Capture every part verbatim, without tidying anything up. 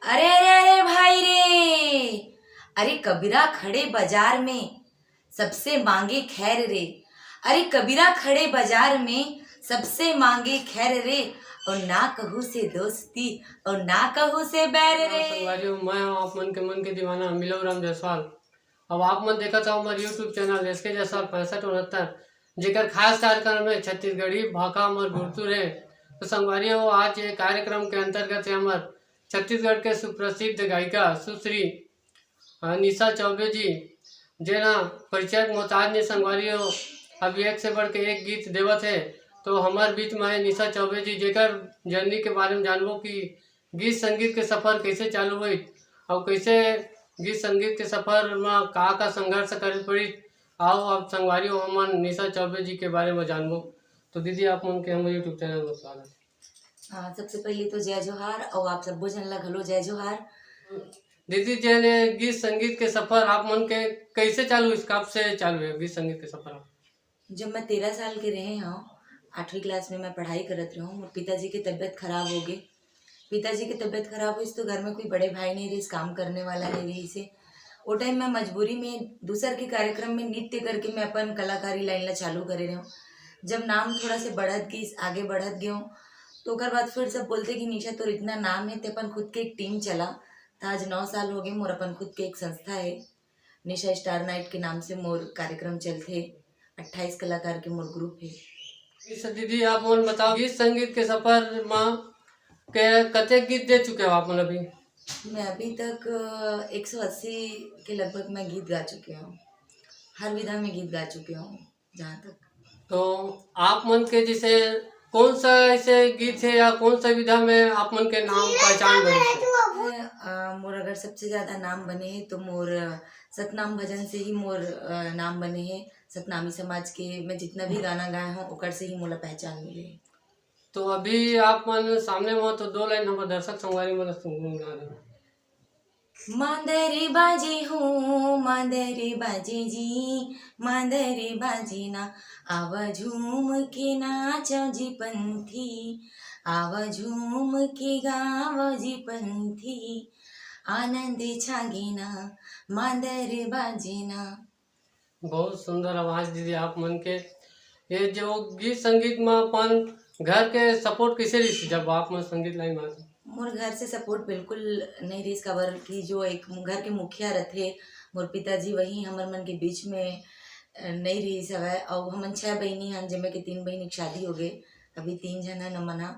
अरे अरे अरे भाई रे, अरे कबीरा खड़े बाजार में सबसे मांगे खैर रे। अरे कबीरा खड़े बाजार में सबसे मांगे खैर रे, और ना कहू से दोस्ती और ना कहू से बैर रे। संगवारी हो, मैं हूँ आप मन के मन के दीवाना मिलऊ राम जायसवाल। अब आप मन देखत हव हमर YouTube चैनल एसके जायसवाल पैंसठ उनहत्तर, जेकर खास कार्यक्रम है छत्तीसगढ़ी भाखा हमर गुरतुर है। तो संगवारी हो, आज ये कार्यक्रम के अंतर्गत है हमर छत्तीसगढ़ के सुप्रसिद्ध गायिका सुश्री अ, निशा चौबे जी, जेन ह परिचय के मोहताज नहीं संगवारी हो, अभी एक से बढ़ के एक गीत देवत है। तो हमर बीच में है निशा चौबे जी, जेकर जर्नी के बारे में जानबो कि गीत संगीत के सफर कैसे चालू होइस, अउ कैसे गीत संगीत के सफर में का का संघर्ष करे पड़िस। आओ अब संगवारी हो हमन निशा चौबे जी के बारे में जानबो। तो दीदी, आप मन के हमर YouTube चैनल में स्वागत है। हाँ, सबसे पहले तो जय जोहार, और आप सब्बो झन ला घलो जय जोहार। दीदी, जेन ये गीत संगीत के सफर आप मन के कैसे चालू होइस, कब से चालू है गीत संगीत के सफर? जब मैं तेरह साल के रहे हूँ, आठवीं क्लास में मैं पढ़ाई करत रहूँ, मोर पिताजी के तबीयत खराब हो गई। पिताजी के तबीयत खराब होइस तो घर में कोई बड़े भाई नहीं रहिस, काम करने वाला नहीं रहिस हे। वो टाइम मैं मजबूरी में दूसर के कार्यक्रम में नृत्य करके मैं अपन कलाकारी लाइन ला चालू करे रहूँ। जब नाम थोड़ा से बढ़त गइस, आगे बढ़त गयो, तो ओकर बाद फिर सब बोलते कि निशा, तोर इतना नाम है, ते अपन खुद के एक टीम चला। तो आज नौ साल हो गए, मोर अपन खुद के एक संस्था है, निशा स्टार नाइट के नाम से मोर कार्यक्रम चलथे। अट्ठाईस कलाकार के मोर ग्रुप है। निशा दीदी, आप मन बताओ, गीत संगीत के सफर में के कतेक गीत दे चुके हो आप मन अभी? मैं अभी तक, अ, एक सौ अस्सी के लगभग मैं गीत गा चुकी हूँ। हर विधा में गीत गा चुकी हूँ जहाँ तक। तो आप मन के जैसे कौन सा ऐसे गीत है या कौन सा विधा में आप मन के नाम पहचान बने है? मैं, अ, मोर अगर सबसे ज्यादा नाम बने है तो मोर सतनाम भजन से ही मोर, अ, नाम बने है। सतनामी समाज के मैं जितना भी गाना गाए हूँ, ओकर से ही मोला पहचान मिले है। तो अभी आप मन सामने में हो, तो दो लाइन हमर दर्शक संगवारी मन ला गुनगुना दो। मांदर बाजे हो, मांदर बाजे जी, मांदर बाजे ना, आवा झूम के नाचो जी पंथी, आवा झूम के गावो जी पंथी, आनंद छागे ना, मांदर बाजे ना। बहुत सुंदर आवाज दीदी आप मन के। ये जो गीत संगीत में अपन घर के सपोर्ट कैसे रहिस जब आप मन संगीत लाइन में आते? मोर घर से सपोर्ट बिल्कुल नहीं रहिस, काबर कि जो एक घर के मुखिया रहते, मोर पिताजी, वही हमर मन के बीच में, अ, नहीं रहिस हवय। अउ हमन छह बहिनी हन, जेमे के तीन बहिनी के शादी हो गए, अभी तीन झन हन हमन ह।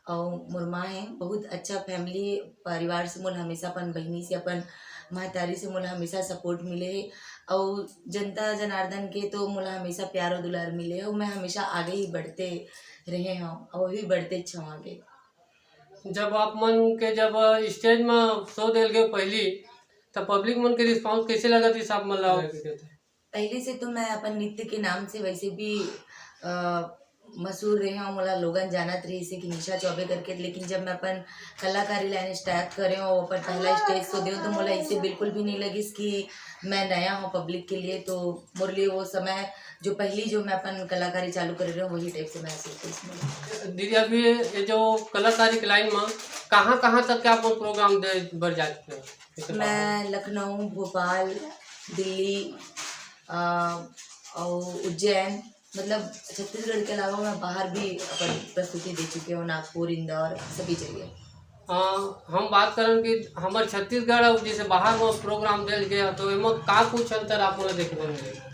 अउ मोर माँ है, बहुत अच्छा फैमिली, परिवार से मोला हमेशा अपन बहिनी से, अपन महतारी से मोला हमेशा सपोर्ट मिले है। अउ जनता जनार्दन के तो मोला हमेशा प्यार और दुलार मिले है, अउ मैं हमेशा आगे ही बढ़ते रहे हूँ, अउ अभी बढ़ते अच्छा आगे। जब आप मन के जब स्टेज में शो देल गए पहली, तब पब्लिक मन के रिस्पांस कैसे लगा थी आप मन ला? पहले से तो मैं अपन नृत्य के नाम से वैसे भी, अ, मशहूर रहे हूँ, मोला लोगन जानत रहिस हे कि निशा चौबे करके, लेकिन जब मैं अपन कलाकारी लाइन स्टार्ट करे हूँ, अपन पहला स्टेज शो दे हूँ, तो मोला इसे बिल्कुल भी नहीं लगिस कि मैं नया हूँ पब्लिक के लिए। तो मोर लिए वो समय, जो पहली जो मैं अपन कलाकारी चालू करे रहे हूँ, वही टाइप से महसूस होइस मोला। दीदी, अभी ये जो कलाकारी के लाइन में कहाँ कहाँ तक के आप प्रोग्राम दे बर जा चुके हो? मैं लखनऊ, भोपाल, दिल्ली, अ, अउ उज्जैन, मतलब छत्तीसगढ़ के अलावा मैं बाहर भी अपन प्रस्तुति दे चुकी हूँ, नागपुर, इंदौर, सभी जगह। अ, हम बात करन कि हमर छत्तीसगढ़ अउ जैसे बाहर में प्रोग्राम देल गया, तो एमा का कुछ अंतर आप लोग देखे बर मिले?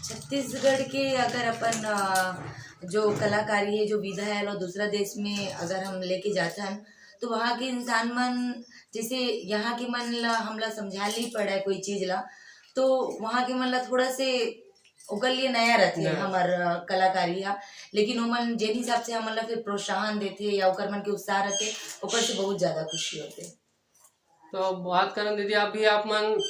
छत्तीसगढ़ के अगर अपन, अ, जो कलाकारी है, जो विधा है, लो दूसरा देश में अगर हम लेके जाथन, तो वहाँ के इंसान मन, जैसे यहाँ के मन ला, हमला समझा नहीं पड़े कोई चीज ला, तो वहाँ के मन ला थोड़ा से ओकर लिए नया रहथे नया। हमर, अ, कलाकारी हा, लेकिन ओमन जेन हिसाब से हमन ला फिर प्रोत्साहन देथे या ओकर मन के उत्साह रहथे, ओकर से बहुत ज्यादा खुशी होथे। तो अब बात करन दीदी, अभी आप मन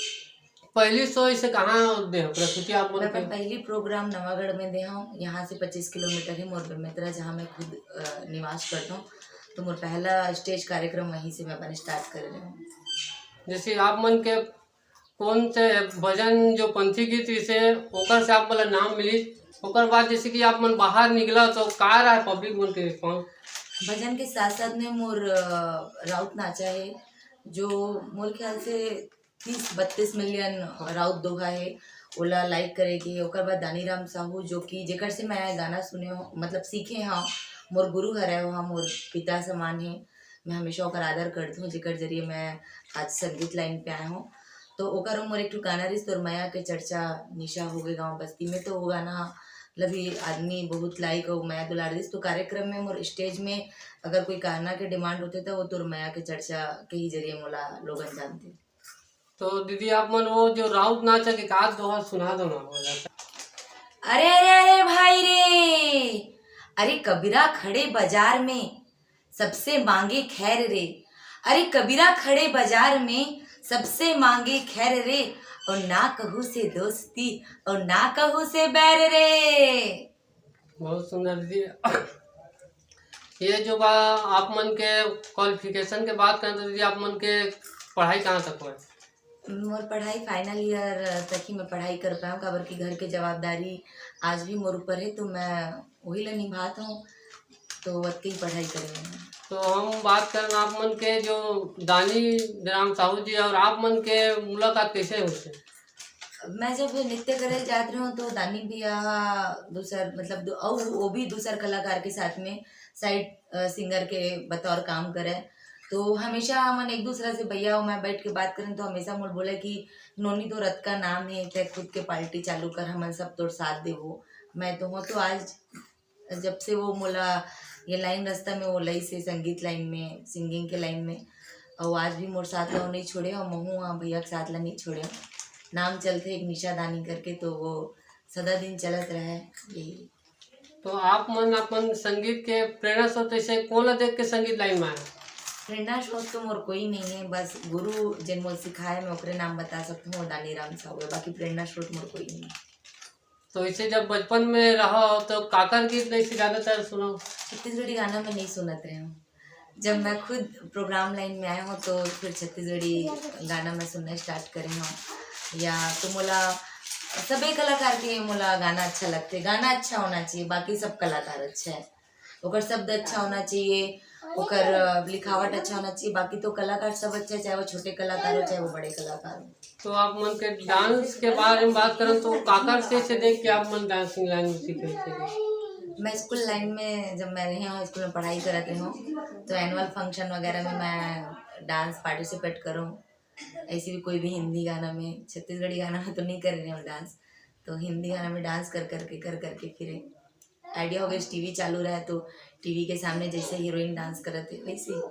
पहली शो इसे कहाँ दे हो प्रस्तुति आप मन मैं के? अपन पहली प्रोग्राम नवागढ़ में दे हूँ, यहाँ से पच्चीस किलोमीटर है मोर बेमेतरा, जहाँ मैं खुद, अ, निवास करता हूँ। तो मोर पहला स्टेज कार्यक्रम वहीं से मैं अपन स्टार्ट कर रही हूँ। जैसे आप मन के कौन से भजन जो पंथी गीत रिसे, ओकर से आप मन ला नाम मिलिस, ओकर बाद जैसे कि आप मन बाहर निकला तो का रहा पब्लिक मन के रिस्पांस? भजन के साथ साथ में मोर अ, राउत नाचा है, जो मोर ख्याल से तीस बत्तीस मिलियन राउत दोहा है, ओला लाइक करे के। ओकर बाद दानी राम साहू, जो कि जेकर से मैं गाना सुने हो, मतलब सीखे हव, मोर गुरु हरय, वो मोर पिता समान है। मैं हमेशा ओकर आदर करती हूँ, जेकर जरिए मैं आज संगीत लाइन पे आए हूँ। तो ओकर मोर एक ठो गाना रिस, तोर मया के चर्चा निशा होगे गाँव बस्ती में, तो वो गाना मतलब ये आदमी बहुत लाइक और मया दुलार दिस। तो कार्यक्रम में मोर स्टेज में अगर कोई गाना के डिमांड होते, तो वो तोर मया के चर्चा के ही जरिए मोला लोगन जानते। तो दीदी, आप मन वो जो राउत नाचा के एकाध दोहा सुना दो ना। अरे, अरे, अरे भाई रे, अरे कबीरा खड़े बाजार में सबसे मांगे खैर रे। अरे कबीरा खड़े बाजार में सबसे मांगे खैर रे, और ना कहू से दोस्ती और ना कहू से बैर रे। बहुत सुंदर दीदी। ये जो बा, आप मन के क्वालिफिकेशन के बात करें तो दीदी, आप मन के पढ़ाई कहाँ तक हुआ है? मोर पढ़ाई फाइनल ईयर तक ही मैं पढ़ाई कर पाऊँ, काबर कि घर के जवाबदारी आज भी मोर ऊपर है, तो मैं वही ला निभात हूँ, तो ओतके ही पढ़ाई करे हूँ। तो हम बात करन आप मन के जो दानी राम साहू जी और आप मन के मुलाकात कैसे होथे? मैं जब नृत्य करे जात रहे हूँ तो दानी भैया दूसर मतलब दू, और वो भी दूसर कलाकार के साथ में साइड सिंगर के बतौर काम करे, तो हमेशा हमन एक दूसरा से भैया और मैं बैठ के बात करें तो हमेशा मोर बोले कि नोनी तो रथ का नाम है, तय खुद के पार्टी चालू कर, हमन सब तोर साथ देबो। मैं तो हूँ तो आज जब से वो मोला ये लाइन रास्ता में वो लई से संगीत लाइन में, सिंगिंग के लाइन में, और आज भी मोर साथ ला वो नहीं छोड़े और महू हाँ भैया के साथ ला नहीं छोड़े। नाम चलते एक निशा दानी करके, तो वो सदा दिन चलत रहे यही। तो आप मन अपन संगीत के प्रेरणा स्रोत ऐसे कौन ला देख के संगीत लाइन में आए? प्रेरणा स्रोत तो मोर कोई नहीं है, बस गुरु जिन मोर सिखाए मैं ओकरे नाम बता सकती हूँ, वो दानी राम साहू है, बाकी प्रेरणा स्रोत मोर कोई नहीं है। तो इसे जब बचपन में रहा हो तो काकर गीत ऐसे ज्यादातर सुनो? छत्तीसगढ़ी गाना मैं नहीं सुनत रहे हूँ। जब मैं खुद प्रोग्राम लाइन में आए हूँ तो फिर छत्तीसगढ़ी गाना मैं सुनना स्टार्ट करे हूँ। या तो मोला सबे कलाकार के मोला गाना अच्छा लगते, गाना अच्छा होना चाहिए, बाकी सब कलाकार अच्छा है, ओकर शब्द अच्छा होना चाहिए, ओकर अ, लिखावट अच्छा होना चाहिए, बाकी तो कलाकार सब अच्छा है, चाहे वो छोटे कलाकार हो चाहे वो बड़े कलाकार हो। तो आप मन के डांस के बारे में बात करें तो काकर से, से देख के आप मन डांसिंग लाइन में सीखे थे? मैं स्कूल लाइन में जब मैं रही हूँ, स्कूल में पढ़ाई करत रही हूँ, तो एनुअल फंक्शन वगैरह में मैं डांस पार्टिसिपेट करूँ। ऐसे भी कोई भी हिंदी गाना में, छत्तीसगढ़ी गाना में तो नहीं कर रही हूँ डांस, तो हिंदी गाना में डांस कर करके कर करके फिर आइडिया हो गया, टीवी चालू रहा तो टीवी के सामने जैसे हीरोइन डांस करत है वैसे ही।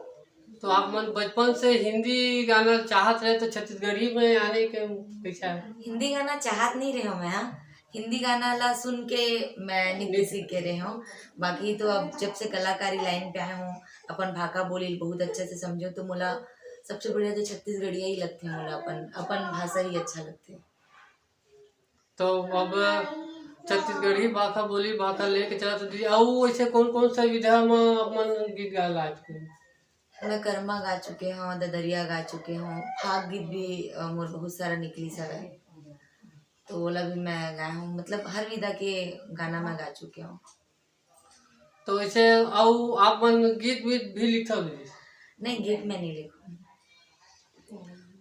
तो आप मन बचपन से हिंदी गाना चाहत रहे तो छत्तीसगढ़ी में आने के कैसा है? हिंदी गाना चाहत नहीं रहे हूँ मैं, हाँ, हिंदी गाना ला सुन के मैं नृत्य सीख के रहे हूँ। बाकी तो अब जब से कलाकारी लाइन पे आए हूँ, अपन भाखा बोली बहुत अच्छे से समझो, तो मोला सबसे बढ़िया तो छत्तीसगढ़िया ही लगते हैं, मोला अपन अपन भाषा ही अच्छा लगते हैं। तो अब छत्तीसगढ़ी भाखा बोली भाखा लेके चलत हो दीदी, अउ ऐसे कौन कौन सा विधा में आप मन गीत गा गा चुके हो? मैं करमा गा चुके हूँ, ददरिया गा चुके हूँ, फाग गीत भी अ, मोर बहुत सारा निकली सवे, तो ओला भी मैं गाए हूँ। मतलब हर विधा के गाना मैं गा चुके हूँ। तो ऐसे अउ आप मन गीत वीत भी लिखो दीदी? नहीं, गीत मैं नहीं लिखूँ।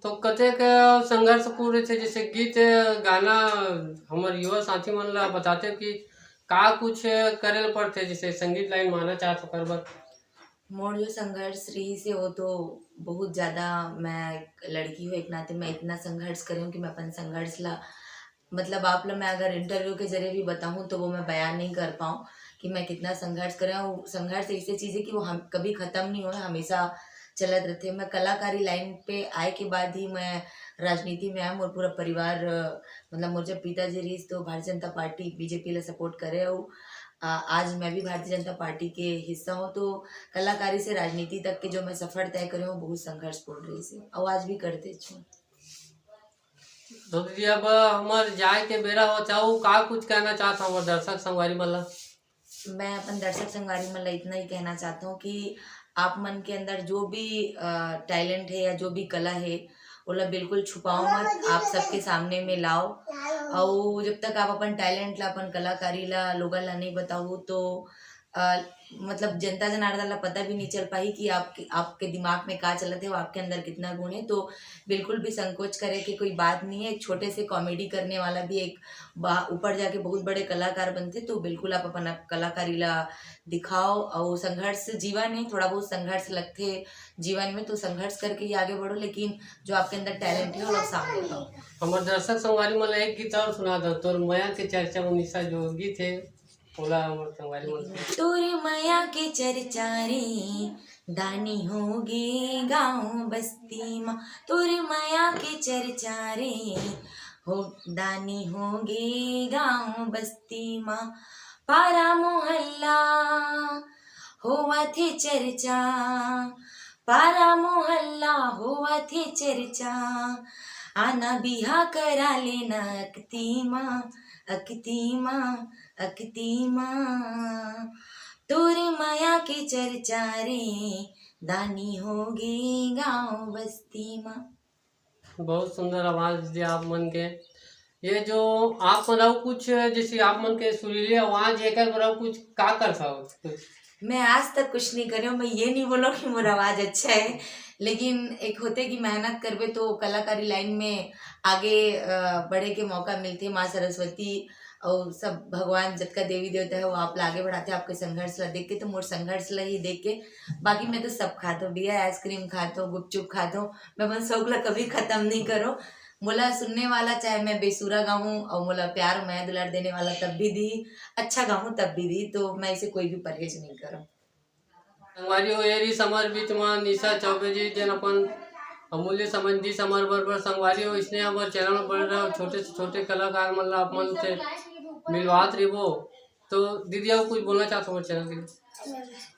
तो कतेक संघर्षपूर्ण थे, जैसे गीत गाना हमर युवा साथी मन ला बताते कि का कुछ करे ल पड़थे, जैसे संगीत लाइन में आना चाहत ओकर बर? मोर जो संघर्ष रही से वो तो बहुत ज्यादा, मैं एक लड़की हूँ एक नाते मैं इतना संघर्ष करे हूँ कि मैं अपन संघर्ष ला मतलब आप ला मैं अगर इंटरव्यू के जरिए भी बताऊं तो वो मैं बयान नहीं कर पाऊँ कि मैं कितना संघर्ष करे हूँ। संघर्ष ऐसी चीज है कि वो हम कभी खत्म नहीं होए, हमेशा चलत रहते। मैं कलाकारी लाइन पे आए के बाद ही मैं राजनीति में आया। मोर पूरा परिवार अ, मतलब मोर जब पिताजी रहीस तो भारतीय जनता पार्टी बीजेपी ला सपोर्ट करे, और आ, आज मैं भी भारतीय जनता पार्टी के हिस्सा हूँ। तो कलाकारी से राजनीति तक के जो मैं सफर तय करे हूँ बहुत संघर्षपूर्ण रही से, और आज भी करते हूँ। तो दीदी, अब हमर जाए के बेरा हो, चाहू का कुछ कहना चाहत हव हमर दर्शक संगवारी मन ला? मैं अपन दर्शक संगवारी मन ला इतना ही कहना चाहता हूँ कि आप मन के अंदर जो भी अ, टैलेंट है या जो भी कला है, ओला बिल्कुल छुपाओ मत, आप सबके सामने में लाओ। और जब तक आप अपन टैलेंट ला, अपन कलाकारी ला लोगन ला नहीं बताओ, तो अ, मतलब जनता जनार्दन ला पता भी नहीं चल पाही कि आपके, आपके दिमाग में का चलत है, वो आपके अंदर कितना गुण है। तो बिल्कुल भी संकोच करे के कोई बात नहीं है। एक छोटे से कॉमेडी करने वाला भी एक बा-, ऊपर जाके बहुत बड़े कलाकार बनथे। तो बिल्कुल आप अपन कलाकारी ला दिखाओ। और संघर्ष जीवन है, थोड़ा बहुत संघर्ष लगथे जीवन में, तो संघर्ष करके ही आगे बढ़ो, लेकिन जो आपके अंदर टैलेंट है, वो लोग सामने लाओ। हमर दर्शक संगवारी मन ला एक गीत और सुना दो, तोर मया के चर्चा में निशा जो गीत है, ओला हमर संगवारी मन ला। तोर मया के चर्चा रे, दानी होगे गाँव बस्ती मा। तोर मया के चर्चा रे, हो दानी होगे गाँव बस्ती मा। पारा मोहल्ला होवथे चर्चा, पारा मोहल्ला होवथे चर्चा। आना बिहा करा लेना अकती मा, अकती मा, अकती मा। तोर मया के चर्चा रे, दानी होगे गाँव बस्ती मा। बहुत सुंदर आवाज दे आप मन के। ये जो आप मन अउ कुछ, जैसे आप मन के सुरीली आवाज, एकर बर अउ कुछ का कर सकत कुछ? मैं आज तक कुछ नहीं करे हूँ। मैं ये नहीं बोलूँ कि मोर आवाज अच्छा है, लेकिन एक होथे कि मेहनत करबे तो कलाकारी लाइन में आगे, अ, बढ़े के मौका मिलथे। माँ सरस्वती और सब भगवान, जतका देवी देवता है, वो आप ला आगे बढ़ाथे, आपके संघर्ष ला देख के। तो मोर संघर्ष ला ही देख के, बाकी मैं तो सब खात हूँ भैया, आइसक्रीम खात हूँ, गुपचुप खात हूँ, मैं अपन शौक ला कभी खत्म नहीं करो। मोला सुनने वाला, चाहे मैं बेसुरा गाऊँ और मोला प्यार मया दुलार देने वाला तब भी दी, अच्छा गाऊँ तब भी दी, तो मैं इसे कोई भी परहेज नहीं करूँ। संगवारी हो, ये रही समर बीच में निशा चौबे जी, जेन अपन अमूल्य समय दी समर बर बर। संगवारी हो, इसने हमर चैनल में बने रहो, छोटे से छोटे कलाकार मन ला आप मन से मिलवात रहिबो। तो दीदी, अउ कुछ बोलना चाहत हो हमर चैनल के लिए?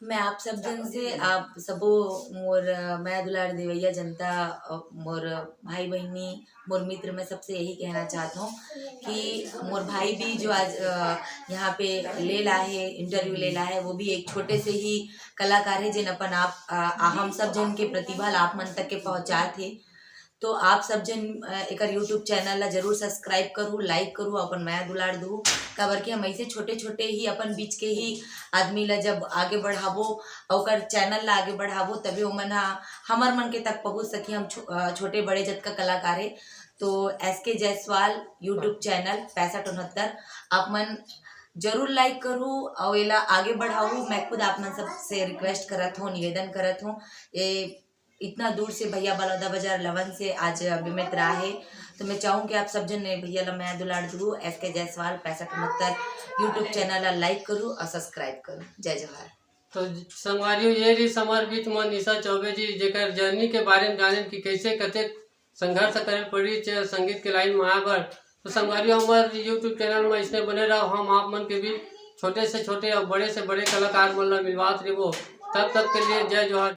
मैं आप सब जन से, आप सबो मोर, अ, मया दुलार देवैया जनता, अ, मोर भाई बहिनी, मोर मित्र, मैं सबसे यही कहना चाहत हूँ कि मोर भाई भी जो आज, अ, यहाँ पे ले ला है, इंटरव्यू ले ला है, वो भी एक छोटे से ही कलाकार है, जेन अपन आप, अ, हम सब जन के प्रतिभा ला आप मन तक के पहुँचात हे। तो आप सब जन, अ, एकर YouTube चैनल ला जरूर सब्सक्राइब करू, लाइक करू, अपन मया दुलार दू, काबर कि हम ऐसे छोटे-छोटे ही अपन बीच के ही आदमी ला जब आगे बढ़ाबो, अउ ओकर चैनल ला आगे बढ़ाबो, तभी ओमन ह हमर मन के तक पहुँच सकी। हम छो-, अ, छोटे बड़े जतका कलाकार हे, तो एस के जायसवाल YouTube चैनल पैंसठ उनहत्तर, आप मन जरूर लाइक करू अउ एला आगे बढ़ाऊ। मैं खुद आप मन सबसे रिक्वेस्ट करत हूँ, निवेदन करत हूँ, ये इतना दूर से भैया बलौदा बाजार लवन से आज अभी मित्र आहे, तो मैं चाहूँ कि आप सब जन ने भैया ला मया दुलार दू, एस के जायसवाल पैंसठ उनहत्तर YouTube चैनल ला लाइक करू और सब्सक्राइब करू। जय जोहार। तो संगवारी हो, ये रही समर बीच में निशा चौबे जी, जेकर जर्नी के बारे में जाने कि कैसे कतेक संघर्ष करे पड़ी चे संगीत के लाइन में आए बर। तो संगवारी हो, हमर YouTube चैनल में इसने बने रहो, हम आप मन के बीच छोटे से छोटे और बड़े से बड़े कलाकार मन ला मिलवात रहिबो। तब तक के लिए जय जोहार।